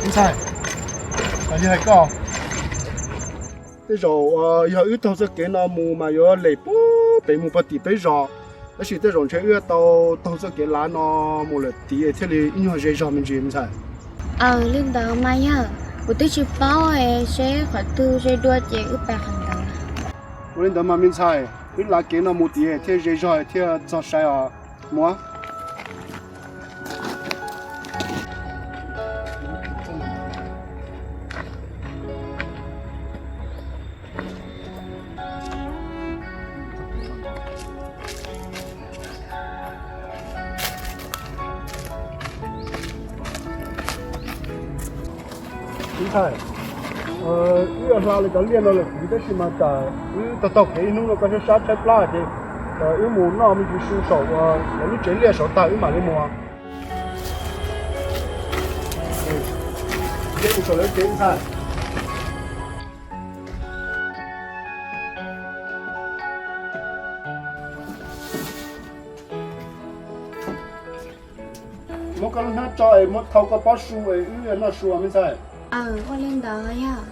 Ntxhais, yog hais koj, tej zaum yog wb taug txoj kev no mus mas yuav lem puag pem mus puag tim peb zos, tab sis tej zaum ntshe wb tau taug txoj kev lav no mus lawm tid thiaj li ib nyuag ze zog me ntsis ntxhais. Aws, li ntawd mas yog kuv twb tsis paub seb qhov twg ze dua ces wb pais qhov ntawd. Ua li ntawd mas me ntxhais, wb lav kev no mus tid thiaj ze zog thiaj txog sai os. Mus. Ntxhais, wb yuav hla li cov liaj no lawm kuv tab sis mas tam wb taug taug kev ib hnub no koj sab sab tshaib plab ces wb mus noj me ntsis su saum lub tsev liaj saud tag wb mam li mus. Mus saum lawv tsev ntxhais. Muab koj lub hnab tso es muab thau koj pob su es wb noj su me ntxhais. Aws, ua li ntawd yog.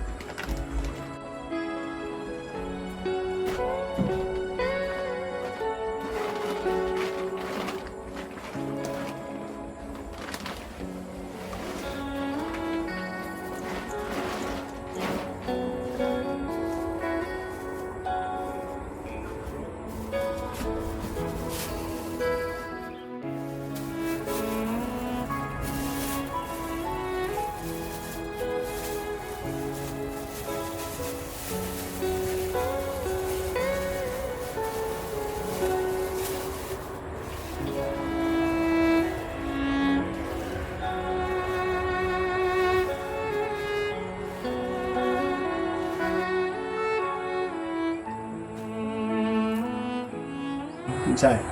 Ntxhais,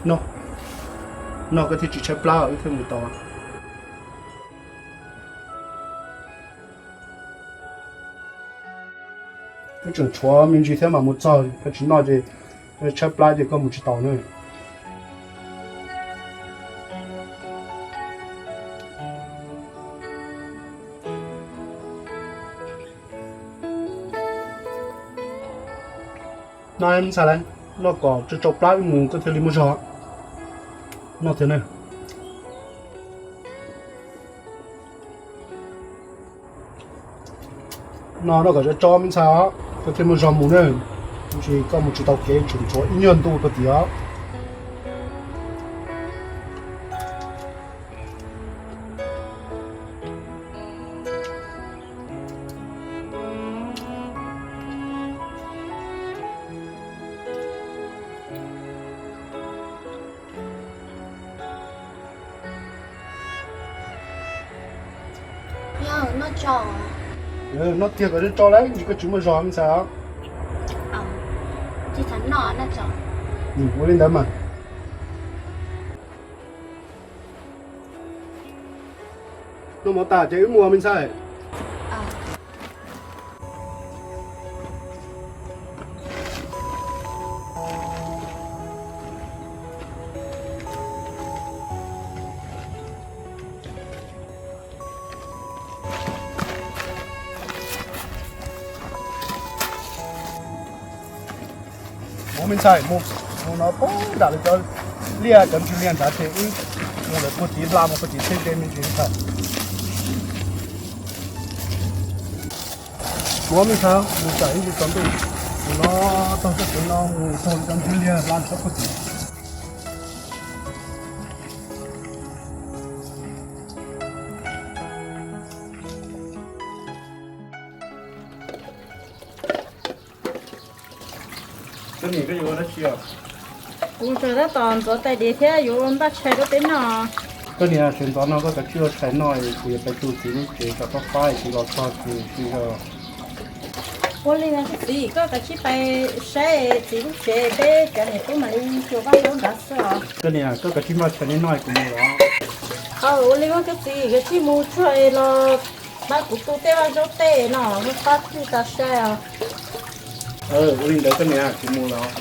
noj, noj koj thiaj tsis tshaib plab wb thiaj mus tau. Wb tseem tshuav me ntsis thiab mam mus txog, koj tsis noj ces tshaib plab ces koj mus tsis tau na. Noj ntxhais, noj kom tsau tsau plab wb mus koj thiaj li muaj zog. Noj thiab na. Noj, noj kom tsau tsau me ntxhais os, koj thiaj muaj zog mus na. Tab sis koj mus tsis tau kev, tseem tshuav ib nyuag ntu puag tim os. Yog noj tso. Noj tiag kom tsau tsau lawm, tab sis koj tsis muaj zog me ntxhais os. Ua li ntawd mas. Noj mov tas ces wb mus me ntxhais. Mus me ntxhais, mus, mus no poob nram lawv cov liaj cov ntsis liaj nrad ces wb mus lawm puag tim hla mus puag tim txheeb ze me ntsis ntxhais. Mus me ntxhais, mus tsam ib ntsis tsaus ntuj, mus no taug txoj kev no mus taug cov ntsis liaj hla nrad puag tim. Koj niam, koj yuav ua dab tsi os? Kuv tseem tab tom ntxuav tais diav thiab yuav ua npaj tshais rau peb noj. Koj niam, sawv ntxov no koj kav tsij ua tshais noj, kuv yuav pais tu txiv lub tsev kom pab pab txiv los txog ces tsis zog. Ua li no koj txiv, koj kav tsij pais saib txiv lub tsev, peb cov niam tub mam li xyuas vaj zaub nrad xwb os. Koj niam, koj kav tsij npaj tshais noj, kuv mus los. Ua li koj txiv, kav tsij mus tsuag los pab kuv tu tej vaj zaub tej no, pab twg tas sai os. Ua li ntawd koj niam, kuv mus los.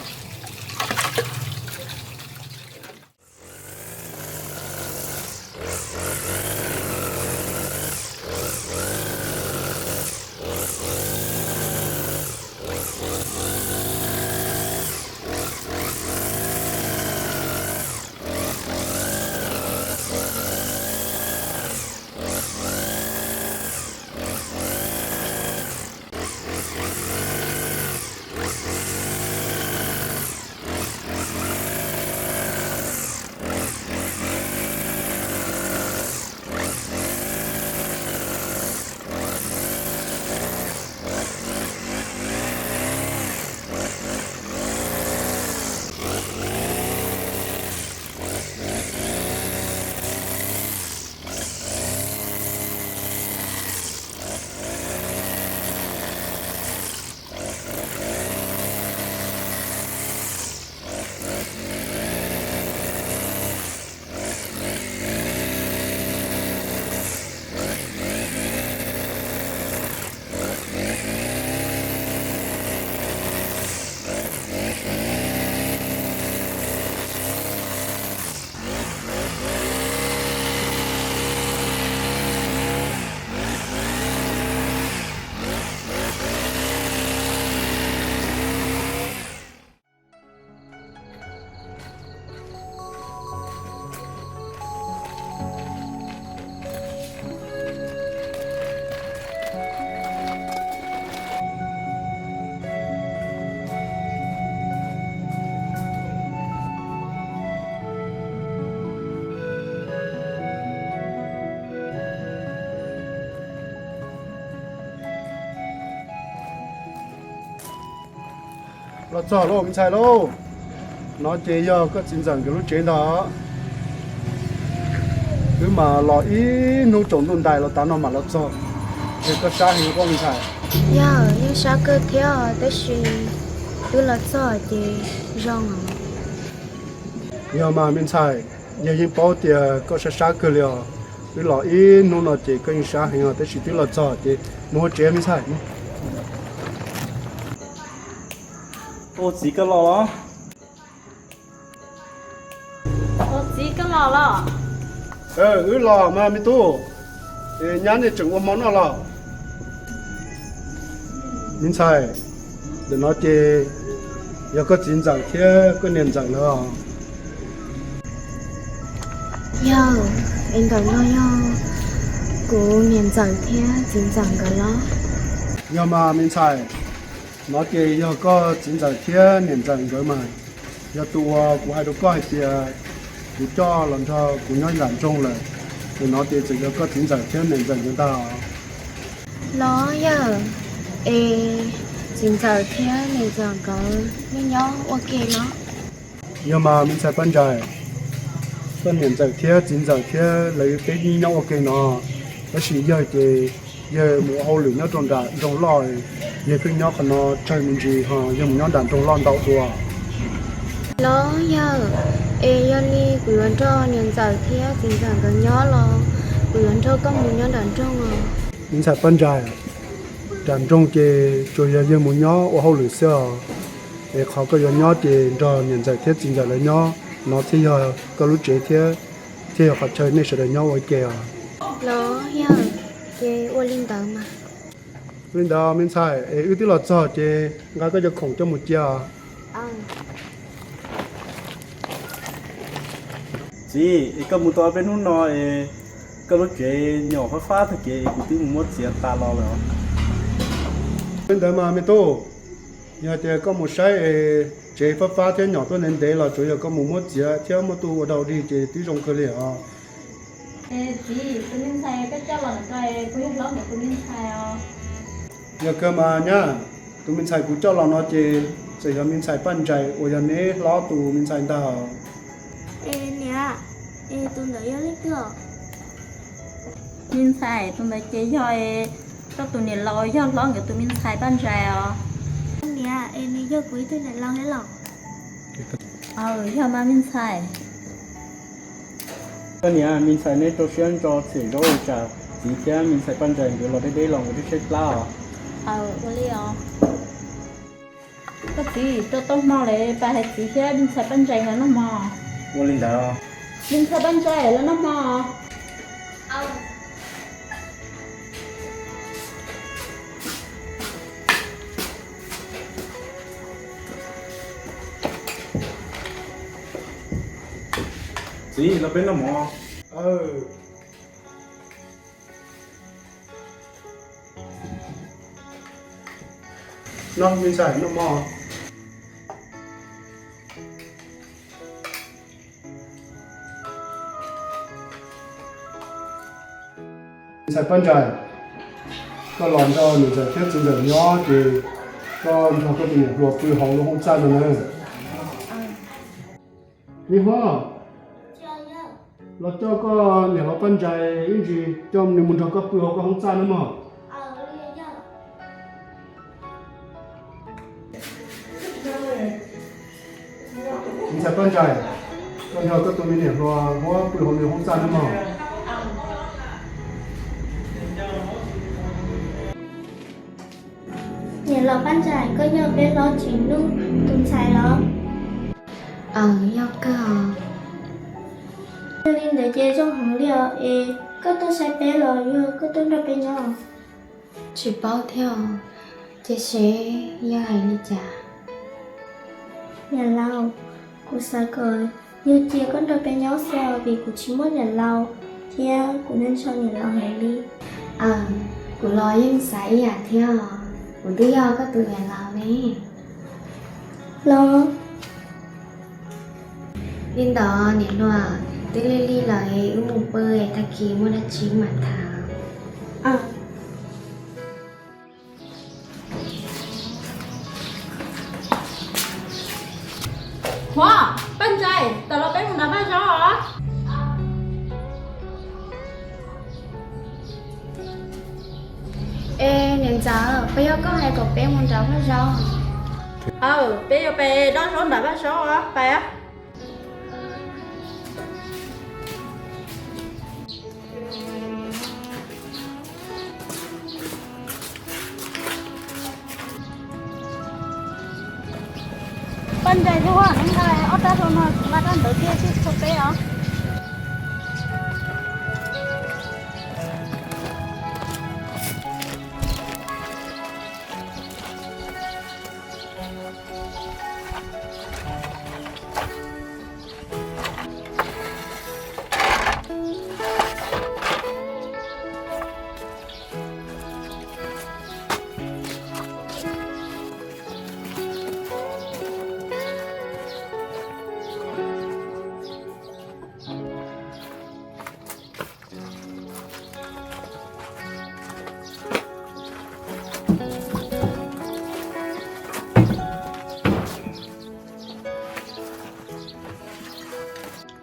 Los txog lauj me ntxhais lauj. No ces yog koj txiv ntxawm nkawd lub tsev ntag. Wb mas los ib hnub tsaus ntuj ntais los tav no mam los txog, ces koj sab heev lauj me ntxhais. Yog, yeej sab kawg thiab tab sis twb los txog ces zoo. Yog mas me ntxhais, yog yeej paub tias koj sab sab kawg li os. Wb los ib hnub no ces koj yeej sab heev os, tab sis twb los txog ces mus hauv tsev me ntxhais. Ua txiv koj los los? Ua txiv koj los los? Wb los mas me tub. Nyab nej tseem ua hmo noj los? Me ntxhais, ntawm no ces yog koj txiv ntxawm thiab koj niam ntxawm lawv os. Yog, es ntawm no yog kuv niam ntxawm thiab txiv ntxawm nkawd los? Yog mas me ntxhais, no ces yog koj txiv ntxawm thiab niam ntxawm nkawd mas, yog tus uas kuv hais rau koj hais tias kuv coj los nrog kuv nyob nram nroog lawm, ces no ces txawm yog koj txiv ntxawm thiab niam ntxawm nkawd ntag. Los yog, es txiv ntxawm thiab niam ntxawm nkawd nej nyob ua ke los? Yog mas me ntxhais Paj Ntsais, koj niam ntxawm thiab txiv ntxawm thiab lawv peb nyob ua ke no, tab sis yawg ces yawg mus ua hauj lwm nyob rau nram nroog loj, yawg pheej nyob qhov no tsawg me ntsis ho yawg mus nyob nram nroog loj ntau dua. Los yog, es yog li kuv yuav nrog niam ntxawm thiab txiv ntxawm nkawd nyob los kuv yuav nrog koj mus nyob nram nroog os? Me ntxhais Paj Ntsais, nram nroog ces tsuas yog yawg mus nyob ua hauj lwm xwb os. Es qhov koj yuav nyob ces nrog niam ntxawm thiab txiv ntxawm lawv nyob no thiaj yog koj lub tsev thiab thiaj yog qhov chaw nej sawv daws nyob ua ke os. Los yog, ces ua li ntawd mas. Li ntawd me ntxhais, es wb twb los txog ces nqa koj cov khoom coj mus cia os. Txiv, es koj mus tau peb hnub no es koj lub tsev nyuam qhuav fab tag kev es kuv twb mus muab txiav tas los lawm. Li ntawd mas me tub, yog tias koj mus saib es tsev fab fab thiab nyuam tuaj ntev ntev los tsuas yog koj mus muab txiav thiab muab tuaj ua dau dig ces twb zoo kawg li os. Txiv, tus me ntxhais koj coj los no kuv yog hlob nkawd tus me ntxhais os. Yog kawg mas nyab, tus me ntxhais kuv coj los no ces txawm yog me ntxhais Paj Ntsais uas yog neb hlob tus me ntxhais ntag. Es niam, es tus ntawd yog leej twg? Me ntxhais, tus ntawd ces yog koj tus niam laus yog hlob nkawd tus me ntxhais Paj Ntsais os. Niam, es nws yog kuv ib tug niam laus thiab los? Aws, yog mas me ntxhais. Koj niam, me ntxhais neb rau siab ntso them zaub li tsam txiv thiab me ntxhais Paj Ntsais nkawd los deb deb los nkawd twb tshaib plab os. Aws, ua li os. Koj txiv, twb tau hmo lawm, pab hais txiv thiab me ntxhais Paj Ntsais nkawd noj hmo. Ua li ntawd. Me ntxhais Paj Ntsais los noj hmo. Txiv, los peb noj mov. Noj me ntxhais, noj mov. Me ntxhais Paj Ntsais, koj los nrog niam ntxawm thiab txiv ntxawm nyob ces koj nrog koj tus niam hluas pw hauv lub hoob txaj no na. Me hlob, los coj koj niam hlob Paj Ntsais ib ntsis coj nws mus nrog koj pw hauv koj hoob txaj nawb mog. Me ntxhais Paj Ntsais, koj nrog koj tus me niam hluas Huab pw hauv nws hoob txaj nawb mog. Niam laus Paj Ntsais, koj yog peb hlob Tsim Nuj tus ntxhais los? Aws, yog kawg os. Yog li ntawd ces zoo heev li os, es koj tuaj saib peb los yog koj tuaj nrog peb nyob? Tsis paub thiab os, cia seb yog hais li cas. Niam laus, kuv xav kom yog cia koj nrog peb nyob xwb vim kuv tsis muaj niam laus thiab kuv nyob ntshaw niam laus heev li. Aws, kuv los yeej xav ib yam thiab os, kuv twb yog koj tus niam laus ne. Los li ntawd niam hluas, twb lig lig lawm es wb mus pw es tag kis muaj dab tsi mam tham. Aws. Niam ntxawm, puas yog koj hais kom peb mus nram vaj zaub? Aw, peb yuav pais dob zaub nram vaj zaub os, pais. Paj Ntsais, neb nqa ob rab hlau no, kuv nqa rab ntawd thiab, tsib txhua peb os.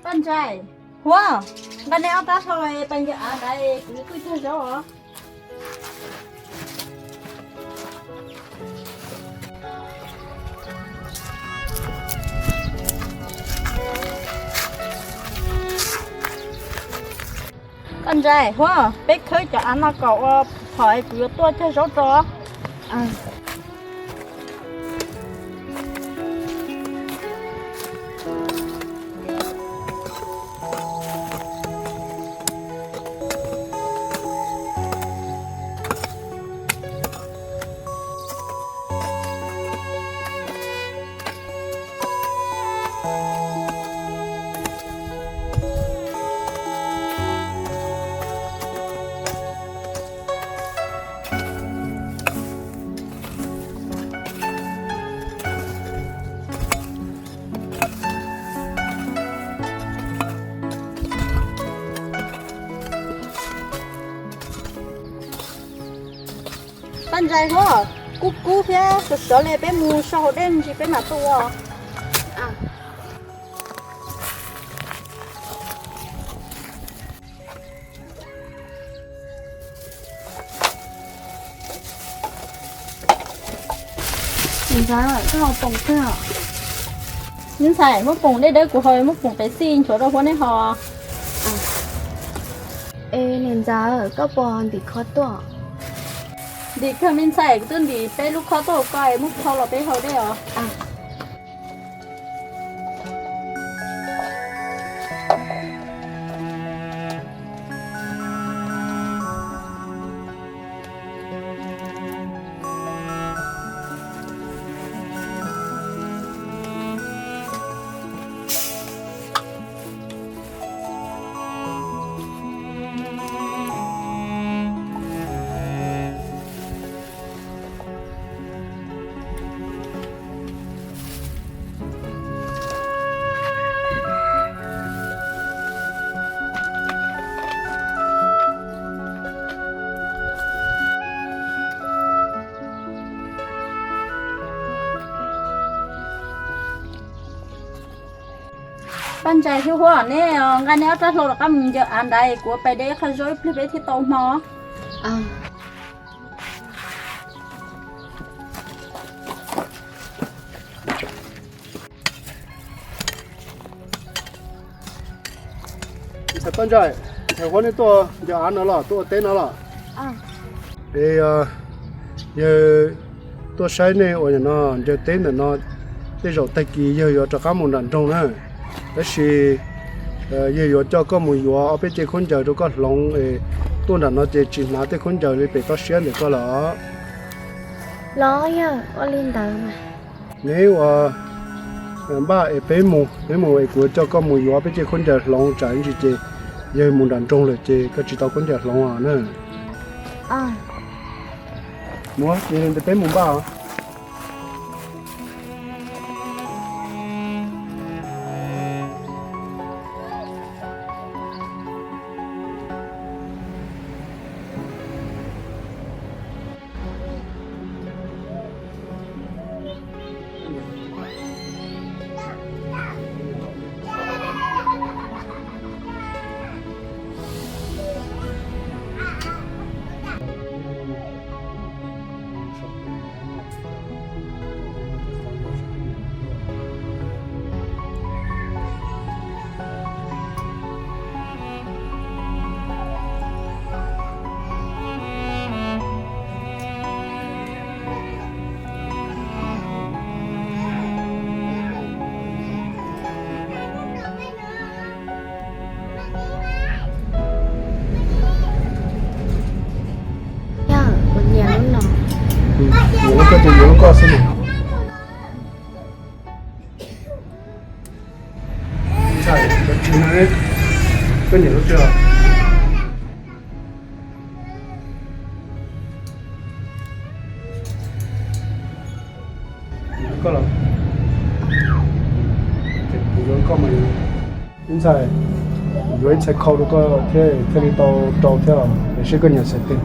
Paj Ntsais, Huab, nqa nej ob rab hlau pais ncaws av ntawd, kuv yuav tuaj cog zaub os. Paj Ntsais, Huab, peb khawb cov av no kom ua phom, kuv yuav tuaj cog zaub rau. Paj Ntsais, Huab, kub kub thiab sov sov li, peb mus so hauv dej ntsis peb mam tuaj ua. Niam ntxawm, koj haus poom kawg. Me ntxhais, muab poom dej dawb kuv haus, muab poom pes xij nchuav rau Huab neb haus. Es niam ntxawm, koj puas ntim khob tuaj? Ntim kawg me ntxhais, kuv twb ntim peb lub khob tuaj rau koj, muab phau los peb haus dej os. Paj Ntsais thiab Huab, neb nqa neb ob rab hlau rov qab mus ncaws av ntawd, kuv pais de ib qho zaub ib pliag peb thiaj tau hmo. Ntxhais Paj Ntsais, ntxhais Huab neb tuaj ncaws av no los tuaj ua teb no los? Es yawg tuaj saib nej ua no ncaws teb ntawm no, tej zaum tag kis yawg yuav rov qab mus nram nroog na. Tab sis yawg yuav coj koj mus yuav ob peb ce khaub ncaws rau koj hloov es tuaj nram no ces tsis hnav tej khaub ncaws li pem toj siab ntawm koj lawm. Los yawg, ua li ntawd mas. Neb ua npaj es peb mus, peb mus es kuv coj koj mus yuav peb ce khaub ncaws hloov, tsam ntsis ces yawg mus nram nroog lawm ces koj tsis tau khaub ncaws hloov os na. Mus, peb mus npaj os. Ces yuav koj xwb mas. Ntxhais, koj niam lub twg? Koj los, ces kuv yuav koj mas. Ib ntxhais, yuav ib txhais khau rau koj thiab thiaj li tau rau thiab, es seb koj niam xav twg.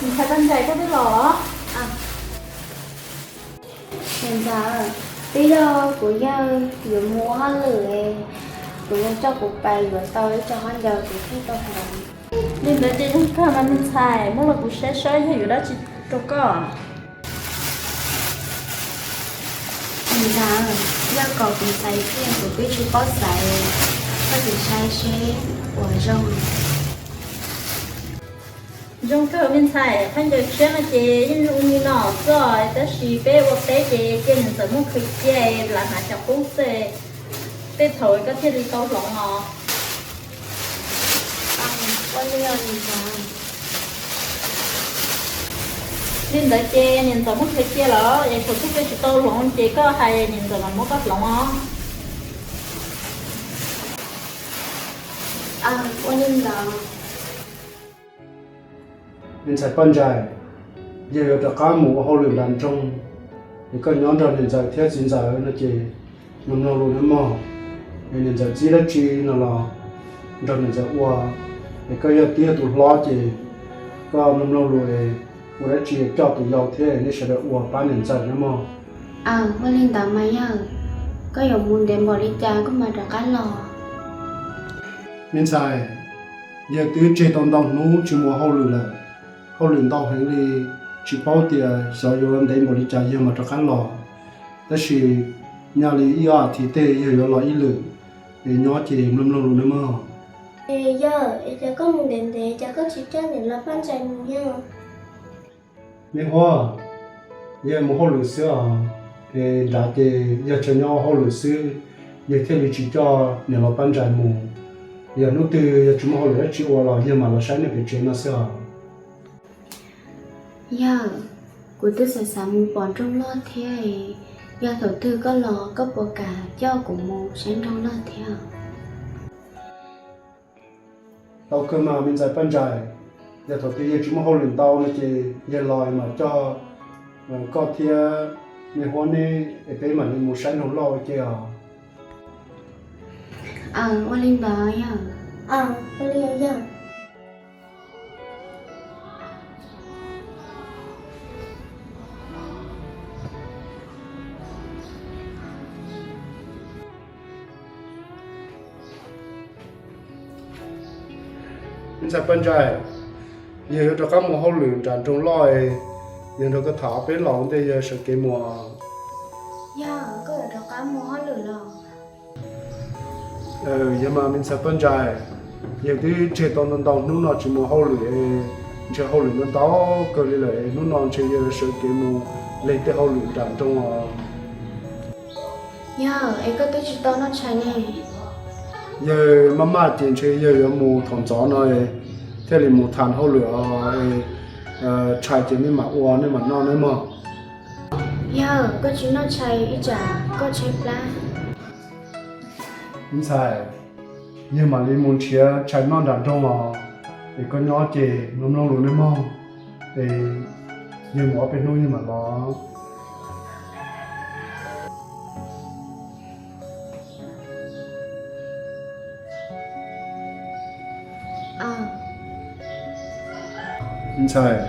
Ntxhais Paj Ntsais, koj twb los? Niam ntxawm, twb yog kuv yawg yuav mus ua hauj lwm, kuv yawg coj kuv pais yuav tau ib co khaub ncaws kuv thiaj tau hloov. Li ntawd ces zoo kawg mas me ntxhais, muab los kuv saib saib yog yuav dab tsi rau koj. Niam ntxawm, yog kom kuv xaiv tiag kuv twb tsis paub xaiv, koj sim saib seb puas zoo. Zoo kawg me ntxhais, khaub ncaws tshiab no ces yeej zoo li no xwb, tab sis peb ua teb ces cia niam ntxawm muab khwv cia, lam hnav cov qub xwb, tej thaum koj thiaj li tau hloov os. Li ntawd ces niam ntxawm muab khwv cia lawm, es thaum twg koj tsis tau hloov ces koj hais niam ntxawm mam muab koj hloov os. Ua li ntawd. Me ntxhais Paj Ntsais, yawg yuav rov qab mus ua hauj lwm nram nroog, es koj nyob nrog niam ntxawm thiab txiv ntxawm no ces mloog mloog lus nawb mog. Es niam ntxawm txib dab tsi no los nrog niam ntxawm ua, es koj yog twb yog tus hlob ces koj mloog mloog lus es ua dab tsi coj tus yau thiab nej sawv daws ua pab niam ntxawm nawb mog. Aws, ua li ntawd mas yawg, koj yuav mus ntev npaum li cas koj mam rov qab los? Me ntxhais, yawg twb tseg tau ntau hnub tsis mus hauj lwm lawm, hauj lwm ntau heev li, tsis paub tias xyov yuav ntev npaum li cas yawg mam rov qab los. Tab sis nyaj li ib ob as thiv tej yawg yuav los ib lwm, es nyob ces mloog mloog lus nawb mog. Es yawg, es cas koj mus ntev ntev cas koj tsis coj niam laus Paj Ntsais mus yawg? Me Huab, yawg mus hauj lwm xwb os, es nrad ces yawg tsuas nyob ua hauj lwm xwb, yawg thiaj li tsis coj niam laus Paj Ntsais mus. Yog hnub twg yawg tsis muaj hauj lwm dab tsi ua los yawg mam los saib nej pem tsev no xwb os. Yawg, kuv twb xav xav mus pom nroog loj thiab, yog thaum twg koj los koj puas kam coj kuv mus saib nroog loj thiab? Tau kawg mas me ntxhais Paj Ntsais, yog thaum twg yawg tsis muaj hauj lwm ntau no ces yawg los mam coj koj thiab me Huab neb es peb mam li mus saib nroog loj ua ke os. Aws, ua li ntawd yawg. Aws, ua li yawg. Me ntxhais Paj Ntsais, yawg yuav rov qab mus hauj lwm nram nroog loj, yawg nrog koj tham ob peb los ua ntej yawg sawv kev mus. Yawg, koj yuav rov qab mus hauj lwm los? Yog mas me ntxhais Paj Ntsais, yawg twb tseg tau ntau ntau hnub no tsis mus hauj lwm, ntshe hauj lwm ntau ntau kawg li lawm, hnub no ntshe yawg sawv kev mus leg tej hauj lwm nram nroog os. Yawg, es koj twb tsis tau noj tshais ne. Yawg maj maj ces ntshe yawg yuav mus thaum ntxov no thiaj li mus tham hauj lwm os. Tshais ces nej mam ua nej mam noj nawb mog. Yawg, koj tsis noj tshais ib tsam koj tshaib plab. Me ntxhais, yawg mam li mus nrhiav tshais noj nram nroog os, es koj nyob ces mloog mloog lus nawb mog, es yawg mus ob peb hnub yawg mam los. Me ntxhais,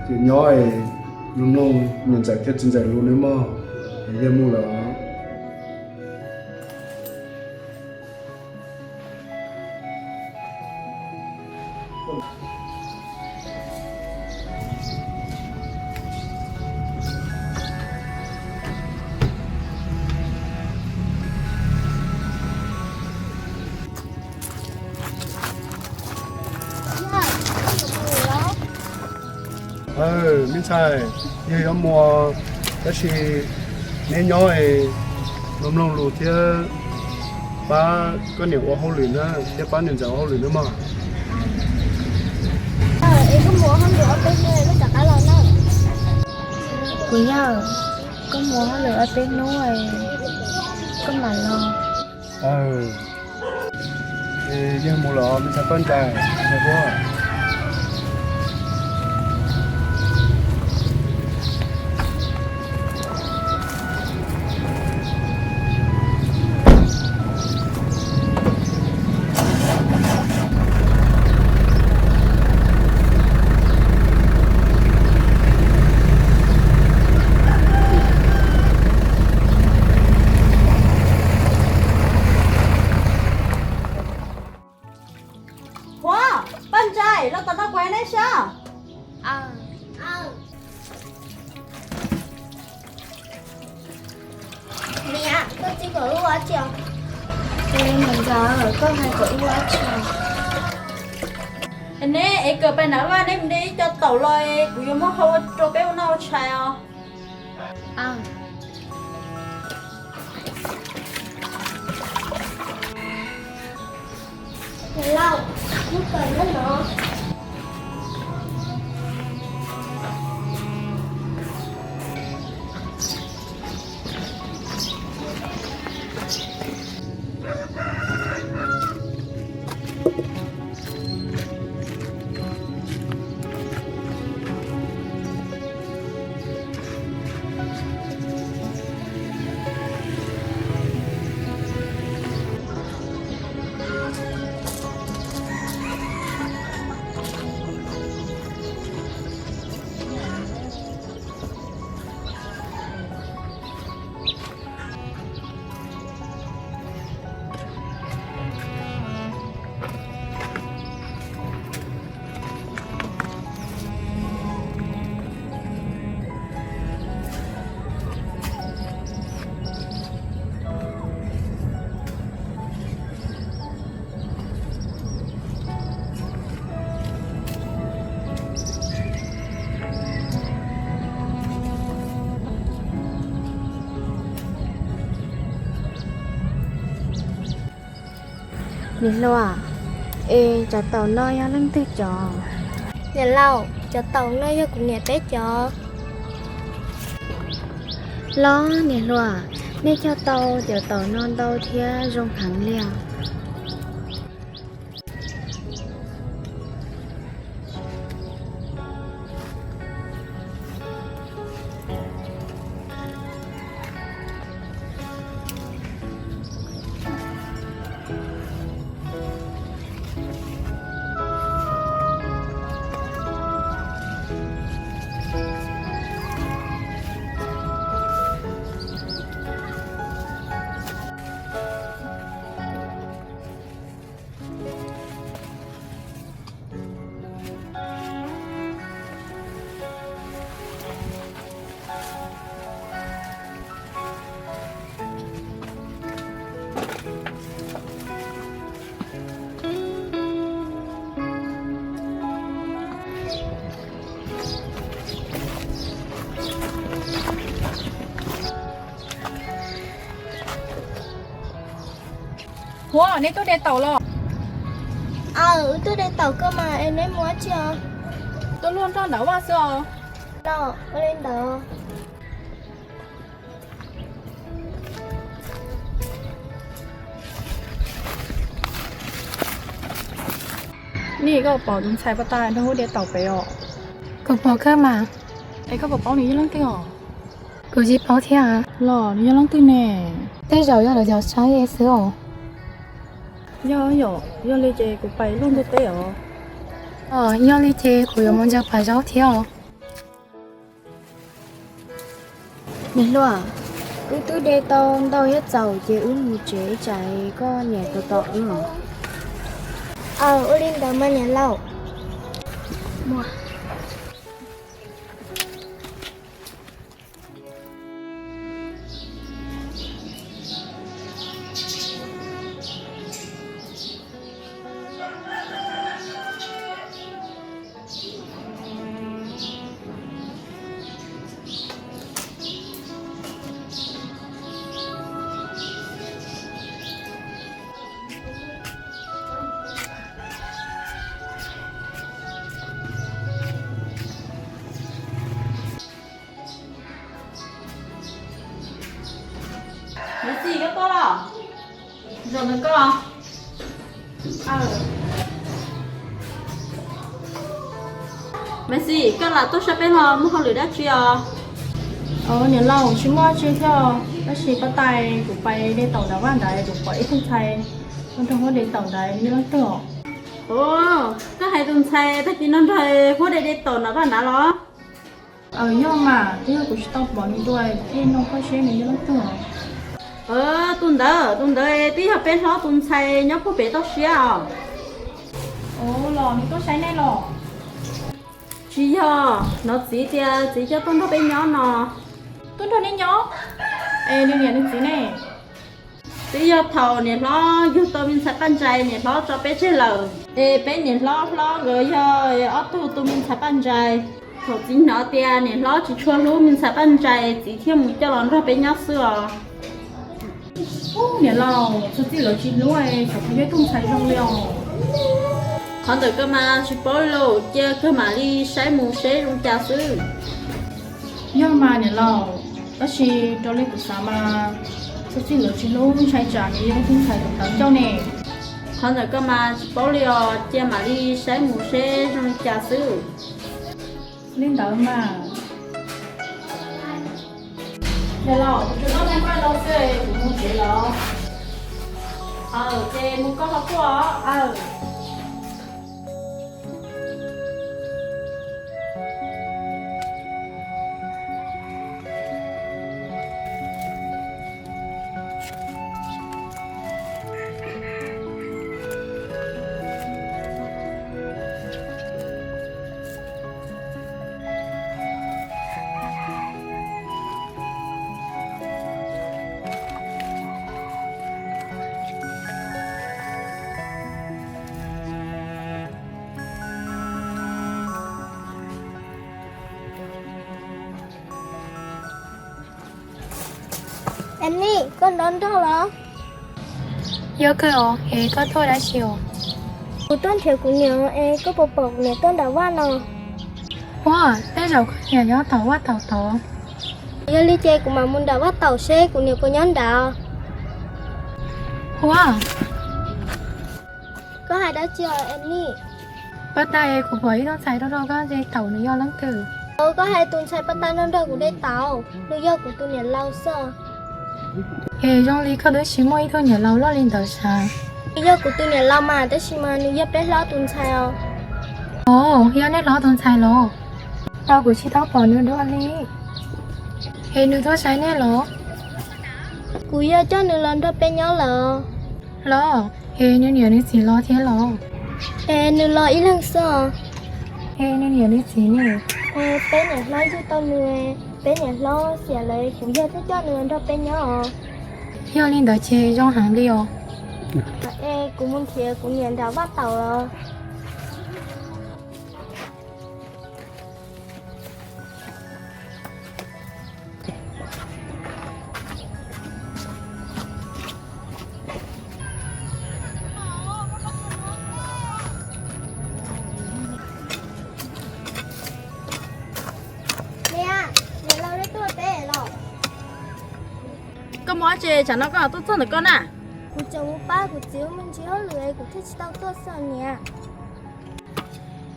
ces nyob es mloog mloog niam ntxawm thiab txiv ntxawm lus nawb mog, es yawg mus lawm os. Me ntxhais, yawg yuav mus, tab sis neb nyob es mloog mloog lus thiab pab koj niam ua hauj lwm na, thiab pab niam ntxawm ua hauj lwm na mog. Kuv yawg, koj mus hauj lwm ob peb hnub, koj mam los. Yawg mus lawm, me ntxhais Paj Ntsais, ntxhais Huab. Huab, Paj Ntsais, los tom no kuv hais nej saib. Niam, koj tsis kom wb ua dab tsi os? Niam ntxawm, koj hais kom wb ua dab tsi os? Neb es kawm pais nram vaj, neb mus de ib co taum los, kuv yuav muab hau rau peb ua noj ua tshais os. Niam hluas, es cov taum no yog leej twg cov? Niam laus, cov taum no yog kuv niam peb cov. Los niam hluas, nej cog tau cov taum no ntau thiab zoo heev li os. Huab, neb tuaj de taum los? Aw, wb tuaj de taum kawg mas es neb mus ua dab tsi os? Tuaj luaj nroj nram vaj xwb os. Los ua li ntawd. Niam, koj pom tus ntxhais pas tas nrog wb de taum pem os? Kuv pom kawg mas. Es koj puas paub nws yog leej twg os? Kuv tsis paub thiab. Los nws yog leej twg ne? Tej zaum yog lawv cov saib xwb os. Yog yom, yog li ces kuv pais luaj ntug teb os. Yog li ces kuv yuav mus ntsaws pas zaub thiab os. Niam hluas, wb twb de tau ntau thiab txaus ces wb mus tsev ib tsam koj niam tos tos wb os. Aw, ua li ntawd mas niam laus. Maiv Xis, koj tuaj los? Zaum ntawm koj. Maiv Xis, koj lam tuaj saib peb los muaj hauj lwm dab tsi os? Niam laus, tsis muaj dab tsi thiab, tab sis pab tais kuv pais de taum nram vaj ntawd kuv pom ib tug ntxhais nrog huab de taum ntawd, nws yog leej twg os? Koj hais tus ntxhais tag kis no nrog huab de de taum nram vaj ntawd los? Yog mas, twb yog kuv tsis tau pom nws dua, kuv thiaj nug koj seb nws yog leej twg os. Tus ntawd, tus ntawd twb yog peb hlob tus ntxhais nyob puag pem toj siab os. Los nws tuaj saib nej los? Tsis yog, hnov txiv tias txiv coj tuaj nrog peb nyob no. Tuaj nrog nej nyob? Es nws niam nws txiv ne? Twb yog thaum niam hlob yug tau me ntxhais Paj Ntsais, niam hlob tso peb tseg lawm, es peb niam hlob hlob nkawd yog ob tug tu me ntxhais Paj Ntsais. Thaum txiv hnov tias niam hlob tsis tshua hlub me ntxhais Paj Ntsais, txiv thiaj mus coj los nrog peb nyob xwb os. Niam laus, txog txij lawv tsis hlub, xyov puas yog ib tug ntxhais zoo li os. Qhov ntawd koj mas tsis paub li lauj, cia kawg mam li saib mus seb zoo cas xwb. Yog mas niam laus, tab sis raws li kuv xav mas txog txij lawv tsis hlub, ntshai tsam nws yog ib tug ntxhais tawv ncauj ne. Qhov ntawd koj mas tsis paub li os, cia mam li saib mus seb zoo li cas xwb. Li ntawd mas. Niam laus, kuv tsuas noj nqaij tau xwb, kuv mus tsev lawm. Aw, ces mus koj ho tuaj os. Aw. Annie, koj nrov nrog los? Yog kawg os, es koj tuaj dab tsi os? Kuv tuaj nrhiav kuv niam es koj puas pom kuv niam tuaj nram vaj no? Ua, tej zaum koj niam nyob tom vaj tom tod. Yog li ces kuv mam mus nram vaj tom seb kuv niam puas nyob nrad. Ua, koj hais dab tsi os Annie? Pab tais, kuv pom ib tug ntxhais nrog nrog koj de taum, nws yog leej twg? Koj hais tus ntxhais pab tais nrog nrog kuv de taum, nws yog kuv tus niam laus xwb. Es zoo li koj twb tsis muaj ib tug niam laus loj li ntawd sav. Nws yog kuv tus niam laus mas, tab sis mas nws yog peb hlob tus ntxhais os. Os, yog nej hlob tus ntxhais los? Tau kuv tsis tau pom nws dua li. Es nws tuaj saib nej los? Kuv yog coj nws los nrog peb nyob lawm. Los, es nws niam nws txiv los thiab los? Es nws los ib leeg xwb os. Es nws niam nws txiv ne? Peb niam hlob yug tau nws, peb niam hlob xiam lawm, kuv yog thiaj coj nws los nrog peb nyob os. Yog li ntawd ces zoo heev li os. Es kuv mus nrhiav kuv niam nram vaj taum los. Niam, niam laus tuaj pem los. Koj mus ua dab tsi tsam no koj tuaj txog ntawm koj na? Kuv tseem mus pab kuv txiv ua me ntsis hauj lwm es kuv thiaj tsis tau tuaj xwb niam.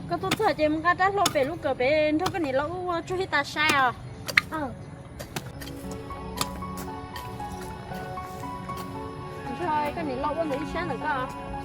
Koj tuaj txog ces mus nqa rab hlau pem lub kawm pem nrog koj niam laus ua tsuag ib tas saib os. Nrog Koj niam loj ua ntawm ib sab ntawm koj.